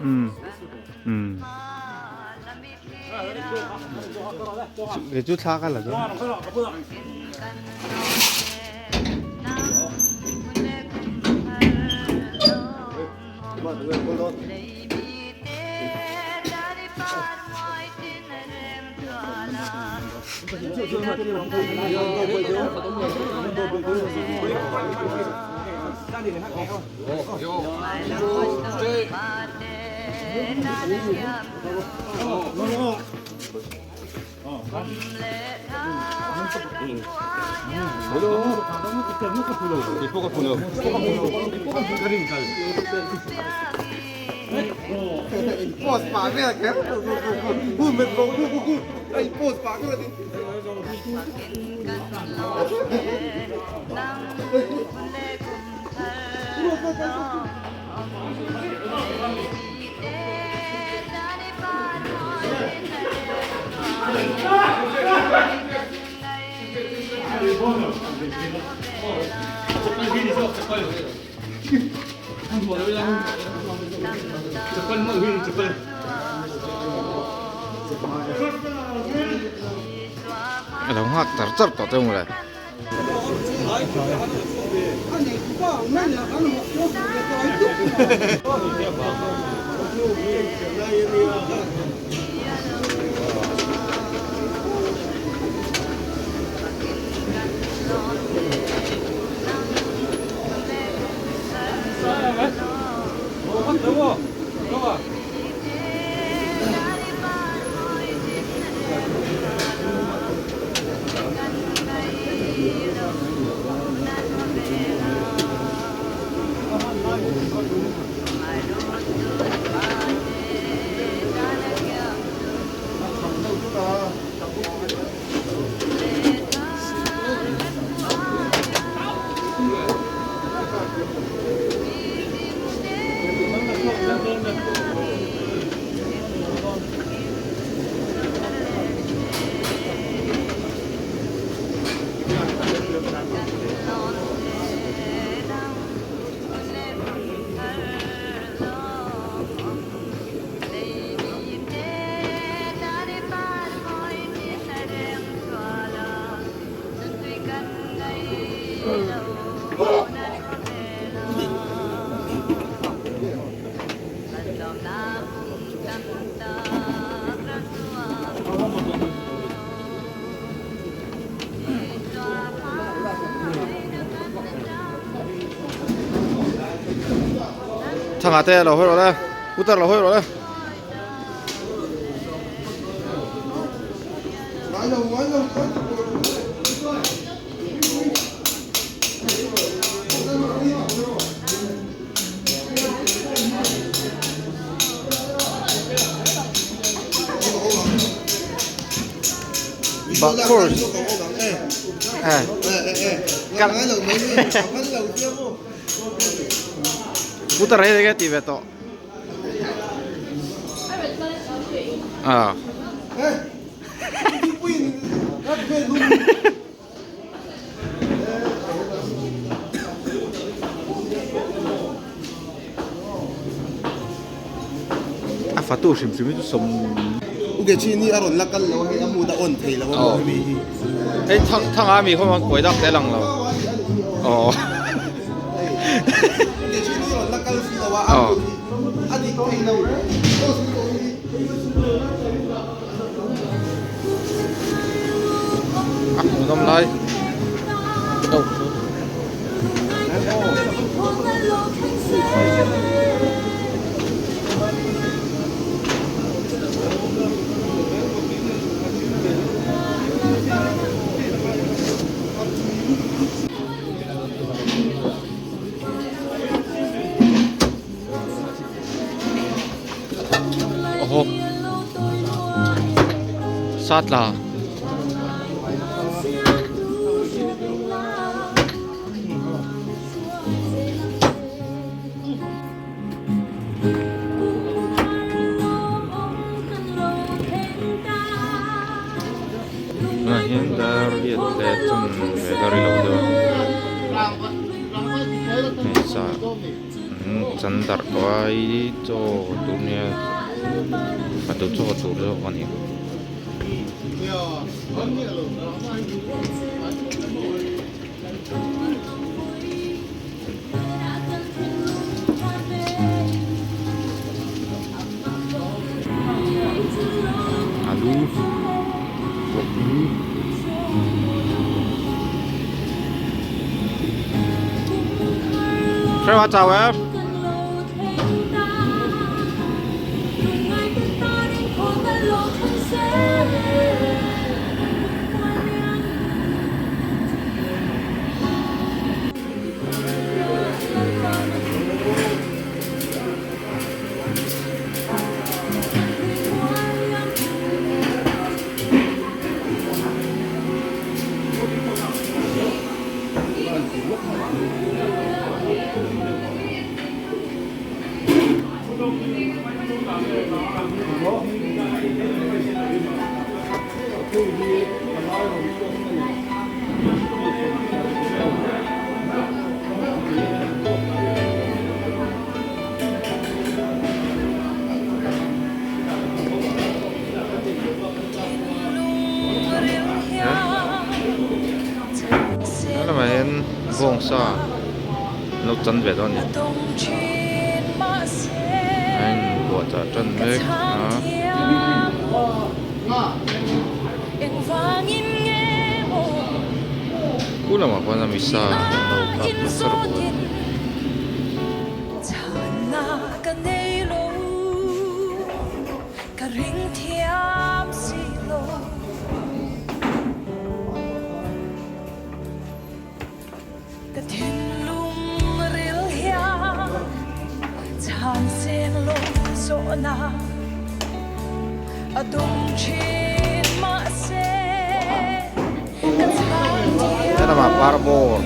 Um um kei chu thla ka la dawn. A lo nghak char char tawh cheu mawle. Thanga te lo hawi rawh le putar lo hawi rawh le. Putar hei enge tih ve tawh ah. A fatu hrim hrim hi chu sawm Uke chi ni a rawn la kal lo a hei a mood a on thei lo a maw hemi hi. Hei thang thanga mi khawm ang kuai dak te lang lo. Aw. Uke chi ni a rawn la kal si lo a a mood hi a dik thei lo. A hmuhnawm lai deuh chu. Aw Satla Tunah hian dar riat leh chanve la ri lo deuh a hei sa chan darh tawh a ih chaw tur nia a tu chaw tur zawk a ni. Alu vawk lu Hreu a chau em? Helamah hian bawngsa an lo chan ve dawn a ni. A inbuahchah tan mek a. Khu lamah khuan a misa an lo kap nasa rawh bawk a. Helamah parbawr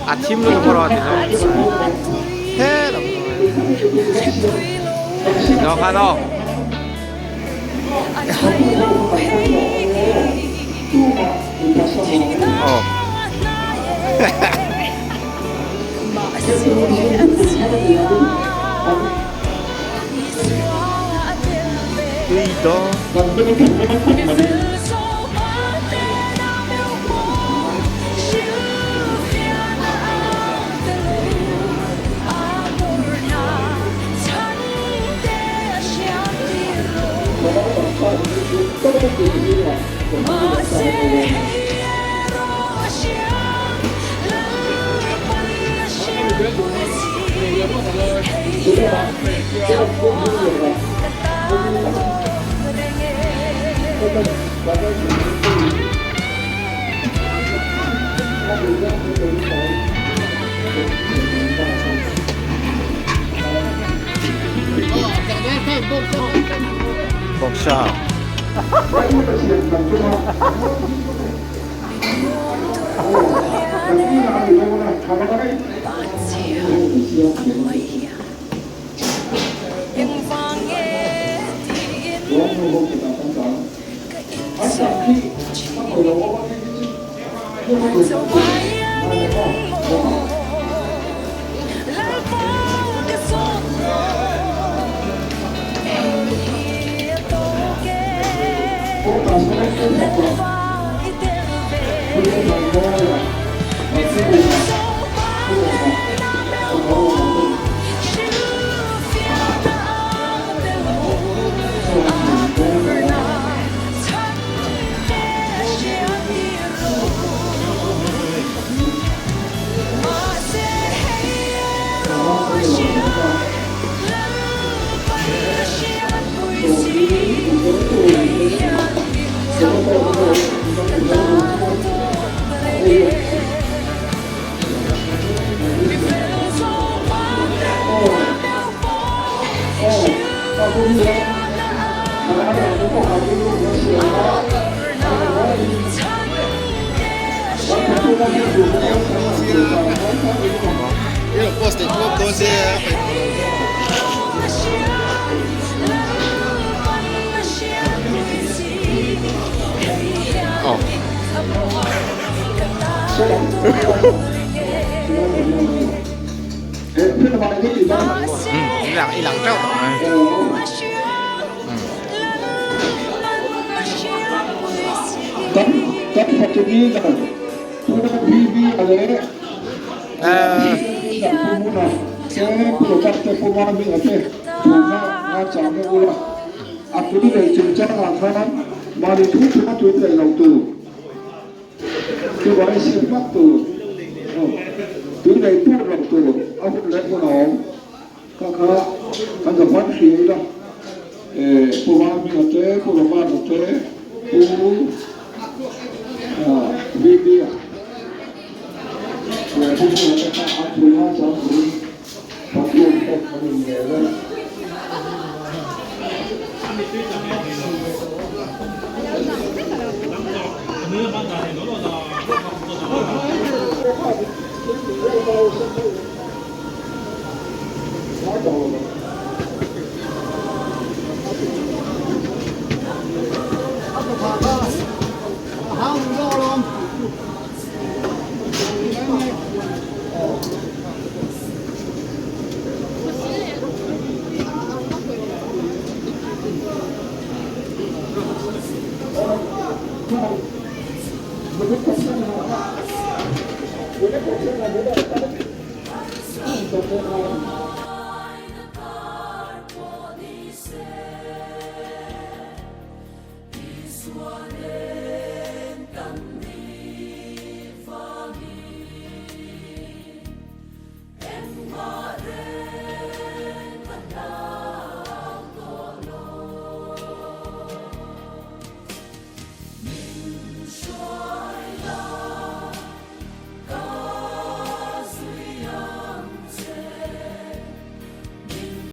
A thim lutuk erawh a ti zawk helam zawng khan aw. Aw. Tui dawn. Bawksa. Thank you.